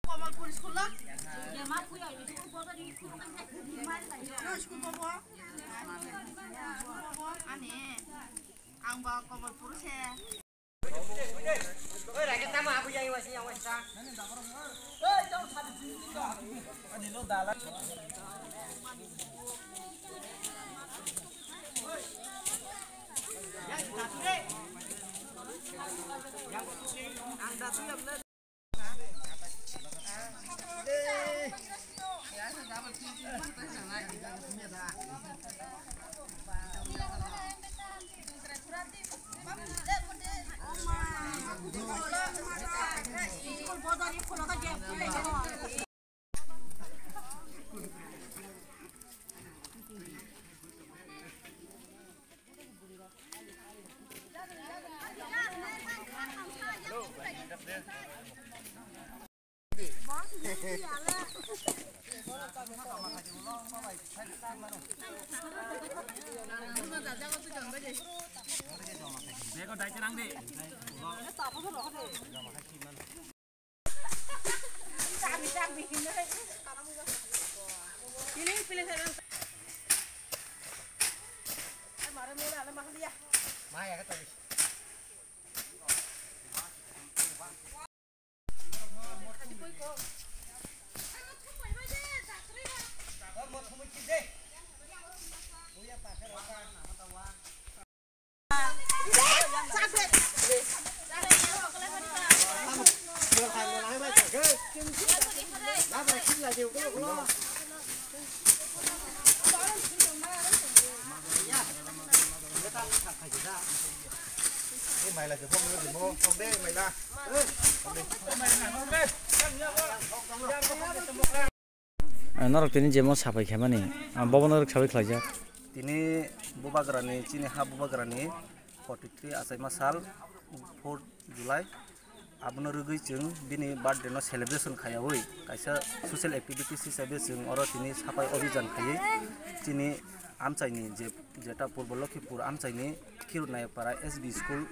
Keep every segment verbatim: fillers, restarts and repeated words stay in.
Kamalpur school lo? School bobo. Ani. Ang ba Kamalpur se. Ah, norok tini jemo sapai khaimani, ah, bobo norok sabai khlaijak. Tini bubagrani, chini ha bubagrani forty three achaima sal, fourth July. Abono rwgwi chwng bini birthday no celebration khaiyaui kaisa social activities hisabe chwng oro tini sapai obijan khaiwi chini amchaini je, jeta Purbo Lokhipur amchaini Khirunayapara S B school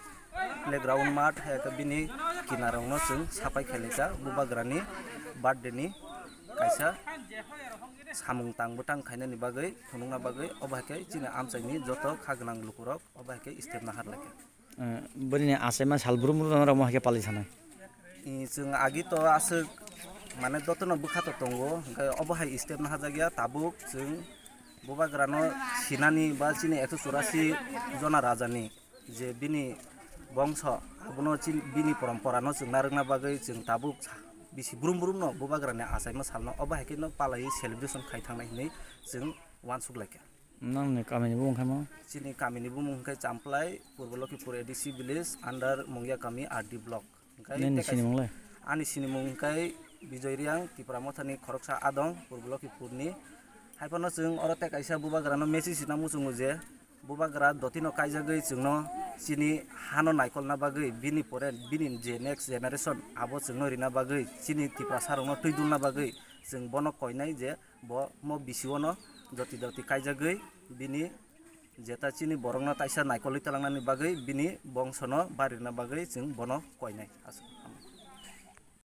playground math hai khe bini kinarokno chwng sapai khailai kha bubagrani birthday ni kaisa samung tang bwtang khainani bagwi phunukna bagwi obo hai khe chini amchaini joto kha gwnang lukurok obo hai khe step nahar lai kha. Eh, bwrwini achaima sal brum brum rok omo hai khe palwi sanai. Eh, chwng agi to aswk mane jotono bwkha to tongo, hwnkhe obo hai step naharjakya tabuk chwng bubagrano sinani ba chini ekso churasi jona rajani je bini bongso abono chini, bini poromporano chwng narwkna bagwi chwng tabuk bisi brum brumno bubagrani achaima salno obo hai kheno palaiwi celebration khai thangnai hinwi chwng uansuk lai kha. Nangni kamini bumung khe mo? Chini kamini bumung khe Champlai, Purbo Lokhipur A D C village, under Mungia kami R D block. Hwnkhe nini tei kaisa sinimung le? Ani sinimung hwnkhe Bijoy Reang, Tipra Mothani khoroksa adong, Purbo Lokhipurni. Haiphano chwng oro tei kaisa bubagrano message rwna muchungo je, bubagra dotino kaijagwi chwngno chini hano naikolna bagwi, bini pore, bini je next generation abo chwngno rina bagwi, chini Tiprasarokno twi dulna bagwi chwng bono koinai je, bo mo bisiono joti joti kaijagwi bini Jeta chini borokno taisa naikolwi talangnani bagwi bini bongsono barirna bagwi chwng bono koinai. Aswk.